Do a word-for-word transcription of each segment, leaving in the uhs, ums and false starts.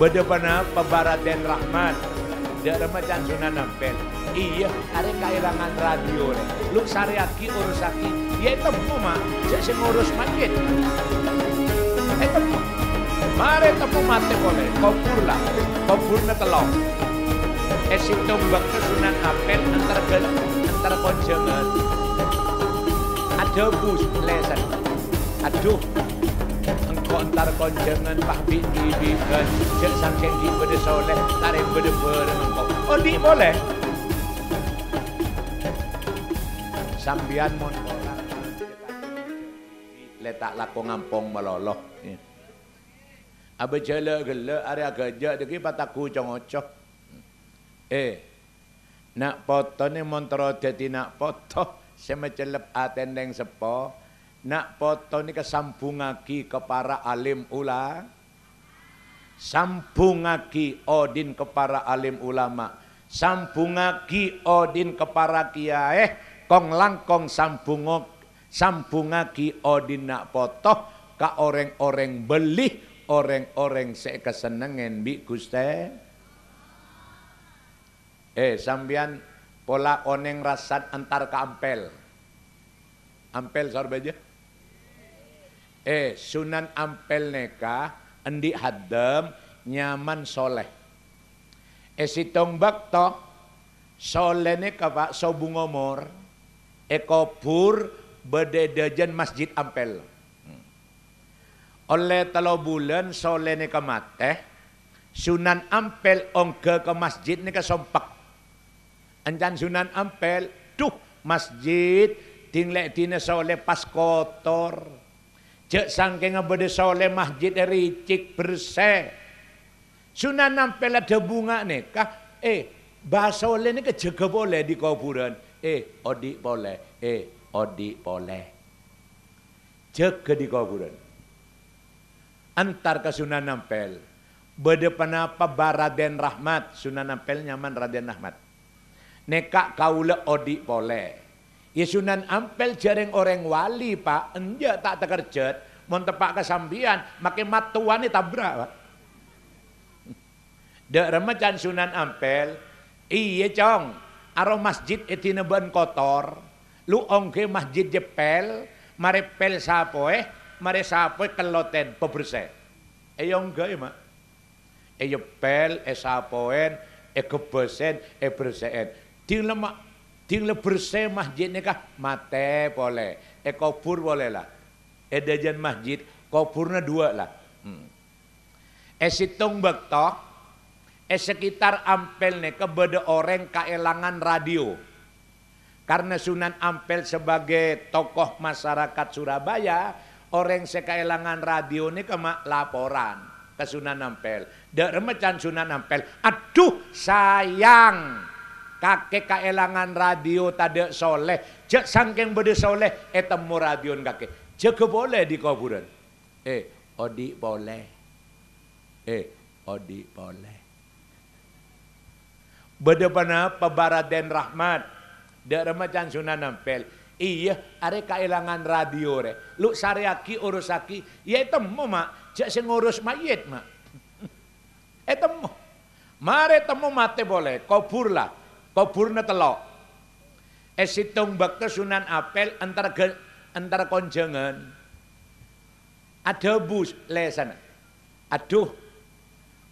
Bâdâ ponapa bâ' Radèn Rahmat? Dâ' remma can Sunan Ampèl. Iyâ, arè kaèlangan radio rè. Lu sarèyaghi, urussaghi. Yâ, ètemmo, Ma'. Jhâ' sè ngurus mayyit. Ètemmo. Marè temmo matè polè. Kobhur, la. Kobhurna tello'. È sèttong bâkto Sunan Ampèl entar ghâl-, entar konjhângan. Adhâbu lèsan. Adhu, engko' entar konjhângan, Pa', bi'-dhibi'ân, jhâ' sakèng ghi' bâdâ solè, tarèng bâdâ bhârâng engko'. Odi' polè. Sampèyan mon ora, lè ta' lako ngampong malolo. Abâjâlâ ghellâ', arè aghâjâ' dhâggi' pataggu co-ngoco. Eh, na' poto nè mon terro dhâddhi na' poto sè macellep atèn rèng seppo, na' poto nèka sambhungngaghi ka para alim ula-, sambhungngaghi odi' ka para alim ulama, sambhungngaghi odi' ka para kiyaè, kong-langkong sambhungo-, sambhungngaghi odi' na' poto ka orèng-orèng bâli, orèng-orèng sè èkasennengngè bi' Ghustè. Eh, sampèyan pola onèng rassad entar ka Ampèl. Ampèl, Sorbhâjâ? Eh, Sunan Ampèl nèka andi' haddhâm nyamana Soleh. È sèttong bâkto, Soleh nèka, Pa', sobung omor, èkobhur bâdâ è dâjâna Masjid Ampèl. Ollè tello bulân Soleh nèka matè, Sunan Ampèl ongghâ ka masjid nèka sompek. Encan Sunan Ampèl, "Dhu, masjid, ding lè' dinah Soleh pas kotor. Jhâ' sakèngnga bâdâ Soleh masjid èricik bersè." Sunan Ampèl adhâbu nga' nèka, "Eh, bâ' Soleh nèka jâgâ polè dâri kobhurân. Eh, odi' polè. Eh, odi' polè." Jâgâ dâri kobhurân. Entar ka Sunan Ampèl. Bâdâ ponapa bâ' Radèn Rahmat? Sunan Ampèl nyamana Radèn Rahmat. "Nèka kaulâ odi' polè." Yâ, Sunan Ampèl jhâ' rèng orèng wali, Pa', enjâ' ta' takerjhât, mon teppa' ka sampèyan, makè mattowanè tabra', Pa'. Dâ' remma can Sunan Ampèl, "Iyâ, Cong, aro masjid è dinah bâ'na kotor, lu ongghâ masjid jhâ' pèl, marè pèl sapowè, marè sapowè kellotèn, pabersè." Èyongghâi, Ma'. Èyèpèl, èsapowèn, èghebbhâsèn, èbersè'èn. Ding la ma-, ding la bersè masjid nèka, matè polè, èkobhur polè, la. È dâjâna masjid, kobhurna duwâ', la. Hmm. È sèttong bâkto, è sekitar Ampèl nèka bâdâ orèng kaèlangan radio. Karna Sunan Ampèl sebagai tokoh masyarakat Surabaya, orèng sè kaèlangan radio nèka ma' laporan ka Sunan Ampèl. Dâ' remma can Sunan Ampèl, "Adhu, sayang! Kakè kaèlangan radio tadâ' Soleh. Jhâ' sakèng bâdâ Soleh, ètemmo radiona kakè. Jâgâ polè dâri kobhurân." Eh, odi' polè. Eh, odi' polè. Bâdâ ponapa bâ' Radèn Rahmat? Dâ' remma can Sunan Ampèl. Iyâ, arè kaèlangan radio rè. Lu sarèyaghi, urussaghi. Yâ ètemmo, Ma'. Jhâ' sè ngurus mayyit, Ma'. Ètemmo. Marè temmo matè polè, kobhur, la. Kobhurna tello'. È sèttong bâkto Sunan Ampèl entar ghâ-, entar konjhângan. Adhâbu lèsanna, "Adhu,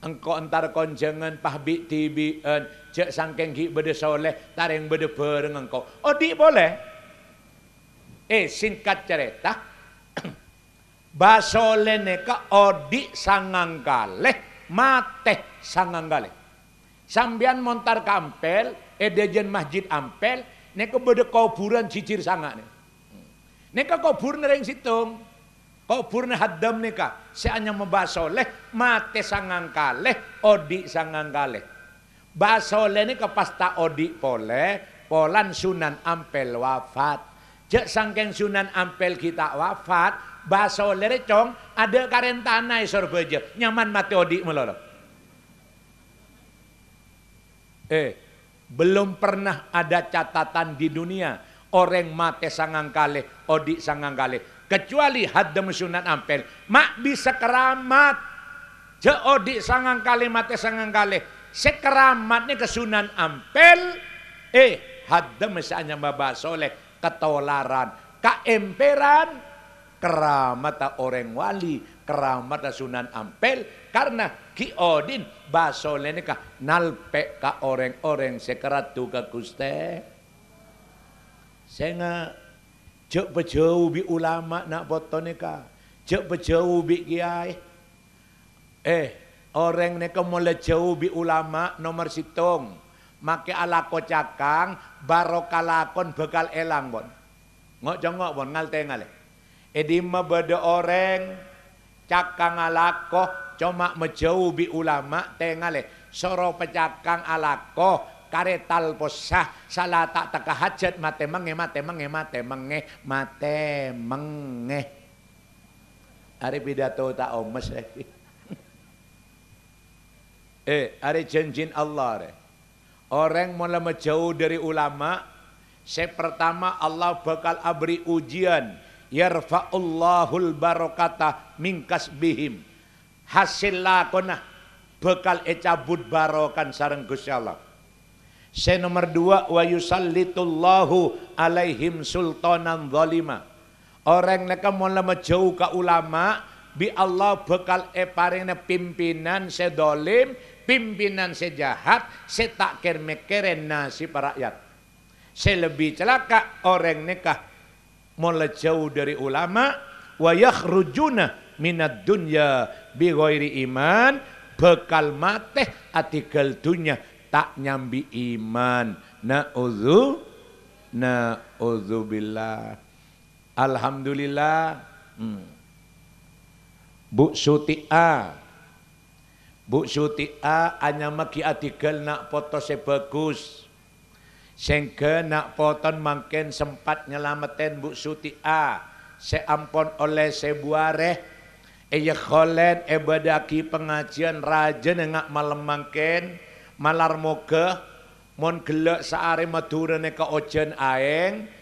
engko' entar konjhângan, Pa', bi'-dhibi'ân, jhâ' sakèng ghi' bâdâ Soleh, tarèng bâdâ bhârâng engko'. Odi' polè." Eh, singkat carèta, Bâ' Soleh nèka odi' sangang kalè, matè sangang kalè. Sampèyan mon entar ka Ampèl, è dâjâna Masjid Ampèl, nèka bâdâ kobhurân jhijhir sanga' nè. Nèka kobhurna rèng sèttong. Kobhurna Haddam nèka, sè anyama Bâ' Soleh, matè sangang kalè, odi' sangang kalè. Bâ' Soleh nèka pas ta' odi' polè, polana Sunan Ampèl wafat. Jhâ' sangkèng Sunan Ampèl ghi' ta' wafat, Bâ' Soleh rè, Cong, adâ' karèntana è Sorbhâjâ, nyamana matè odi' malolo. Eh, belum pernah ada catatan di dunia orèng matè sangang kalè, odi' sangang kalè, kecuali Haddam Sunan Ampèl. Ma' bisa keramat. Jhâ' odi' sangang kalè, matè sangang kalè. Sè keramat nèka Sunan Ampel, eh, haddhâmma sè anyama Basolè, katolaran, kaemperan, keramatta orèng wali, keramatta Sunan Ampel, karna ghi' odi'na Basolè nèka nalpè' ka orèng-orèng sè karaddhu ka Ghustè. Sènga', jhâ' pajhâu bi' ulama na' poto nèka, jhâ' pajhâu bi' kèyaè. Eh, orèng nèka mola jhâu bi' ulama nomer sèttong, makè alako cakang, barokah lakon bhâkal èlang, pon. Ngo'-congo', pon, ngal-, tengalè. È dimma bâdâ orèng cakang alako, coma majhâu bi' ulama, tengalè. Soro pacakang alako, karè talpossa, sala ta' tekka hajhât, matè mengngè, matè mengngè, matè mengngè, matè mengngè. Arè pidato ta' omes, eh. Eh, arè janjina Allah, rè. Orèng mola majhâu dâri ulama, sè partama Allah bhâkal aberri' ujian, "Yarfa'ullahul barokata min kasbihim." Hasèl lakonna bhâkal ècabut barokana sareng Ghustè Allah. Sè nomer duwâ', "Wa yusallitullahu alaihim sultanan zalima." Orèng nèka mon la majhâu ka ulama, bi' Allah bhâkal èparèngana pimpinan sè dzalim, pimpinan sè jahat, sè ta' kèr-mèkkèrè nasèbhâ ra'yat. Sè lebbi calaka' orèng nèka mon la jhâu dâri ulama, "Wa yakhrujuna minad dunya bi ghairi iman," bhâkal matè adhingghâl dhunnya ta' nyambi iman. Na'udzu-, na'udzubillah. Alhamdulillah. Hmm. Bu Suti'a. Bu Suti'a anyama ghi' adhingghâl na' poto sè bhâghus. Sèngghâ na' potona mangkèn sempat nyalamettè Bu Suti'a sè ampon ollè sèbu arè. Èyakholèn èbâdâ'aghi pangajiyân rajâna nga' malem mangkèn, malar moghâ mon ghellâ' saarè Madhurâ nèka ojhân aèng,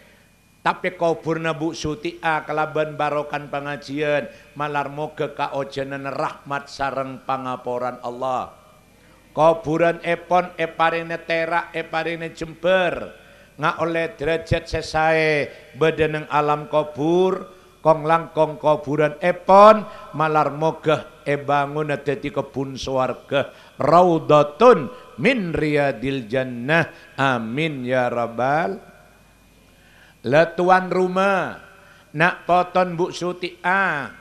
tapè kobhurrâ Bu Suti'a kalabân barokana pangajiyân, malar moghâ kaojhânana rahmat sareng pangaporan Allah. Kobhurân èpon èparèngè tèra', èparèngè jembhâr, nga' ollè dârâjhât sè saè bâdâ neng alam kobhur, kong-langkong kobhurân èpon malar moghâ èbângona dhâddhi kebbhun sowarghâ, raudhatun min riyadil jannah. Amin ya rabbal. La tuan roma, na' potona Bu Suti'a,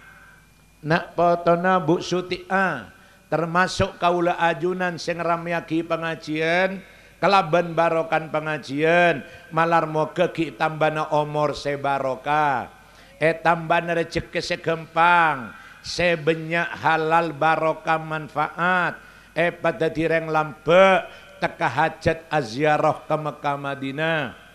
na' potona Bu Suti'a, tamaso' kaulâ ajunan sè ngaramèyaghi pangajiyân, kalabân barokana pangajiyân, malar moghâ ghi' tambâna omor sè barokah, ètambâna rejhekkè sè ghâmpang, sè bânnya' halal barokah manfaat, èpadhâddhi rèng lambâ', tekka hajhât aziarah ka Mekkah Madinah.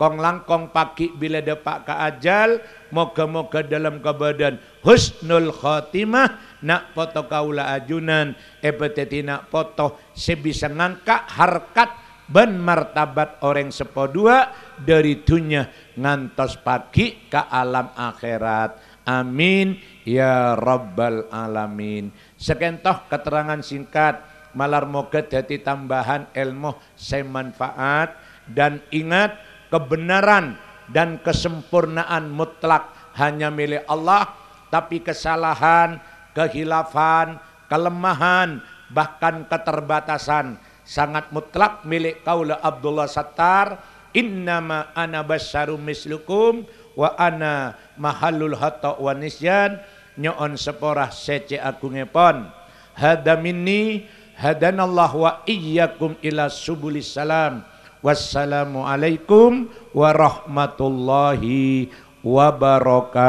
Kong-langkong pagghi' bilâ dâpa' ka ajhâl, moghâ-moghâ dâlem kabâdâ'ân husnul khotimah, na' poto kaulâ ajunan èpadhâddhi na' poto sè bisa ngangka' harkat bân martabat orèng seppo duwâ' dâri dhunnya ngantos pagghi' ka alam akhèrat. Amin, ya rabbal alamin. Sakènto katerrangan singkat, malar moghâ dhâddhi tambâhân èlmo sè manfaat, dan ingat, kebenaran dan kesempurnaan mutlak hanya milik Allah, tapi kesalahan, kehilafan, kelemahan, bahkan keterbatasan sangat mutlak milik kaulâ Abdullah Sattar. "Innama ana basyarum mislukum wa ana mahallul khata' wa nisyan." Nyo'on sapora sè cè' agungngèpon. Hadza minni, hadanallahu wa iyyakum ila subulis salam. Wassalamualaikum warahmatullahi wabarakatuh.